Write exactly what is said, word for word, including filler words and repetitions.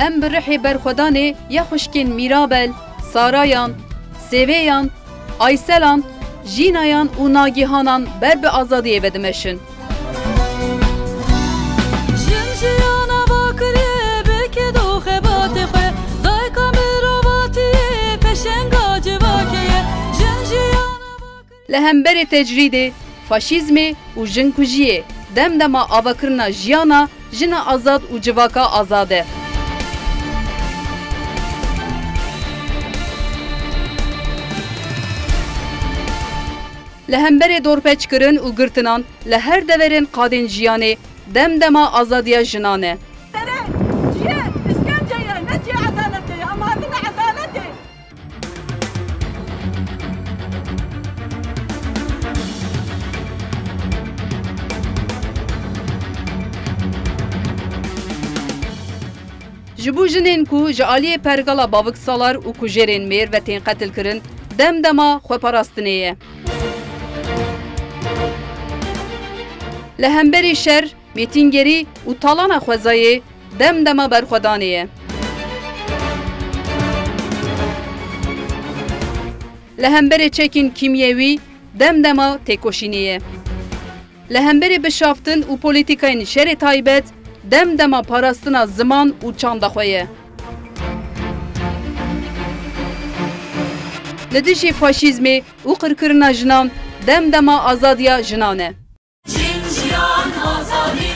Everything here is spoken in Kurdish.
Em bi rihê berxwedanê ya xwişkên Mîrabel, Sarayan, Sêvêyan, Ayselan, Jînayan û Nagîhanan ber bi azadiyê ve dimeşin. Jin jiyana va kiriye, bike do xebatê xwe, dayka mirovatiyê, peşenga civakê ye. Jin jiyana va kiriye. Li hemberê tecrîdê, faşîzmê û jinkujiyê, dem dema avakirina jiyana jina azad û civaka azad e. Li hemberê dorpeçkirin û girtinan li her deverên qadên jiyanê, dem dema azadiya jinan e. Cihê îşkence ye, ne cihê edaletê ye, em hatine edaletê. Ji bo jinên ku ji aliyê pergala bavik salar û kujerên mêr ve tên qetilkirin, dem dema xweparastinê ye. Li hemberî şer, mêtîngerî û talana xwezayê, dem dema berxwedanê ye. Li hemberê çekên kîmyewî, dem dema têkoşînê ye. Li hemberê bişaftin û polîtîkayên şerê taybet, dem dema parastina ziman û çanda xwe ye. Li dijî faşîzmê û qirkirina jinan, dem dema azadiya jinan e. Jin, jiyan, azadî,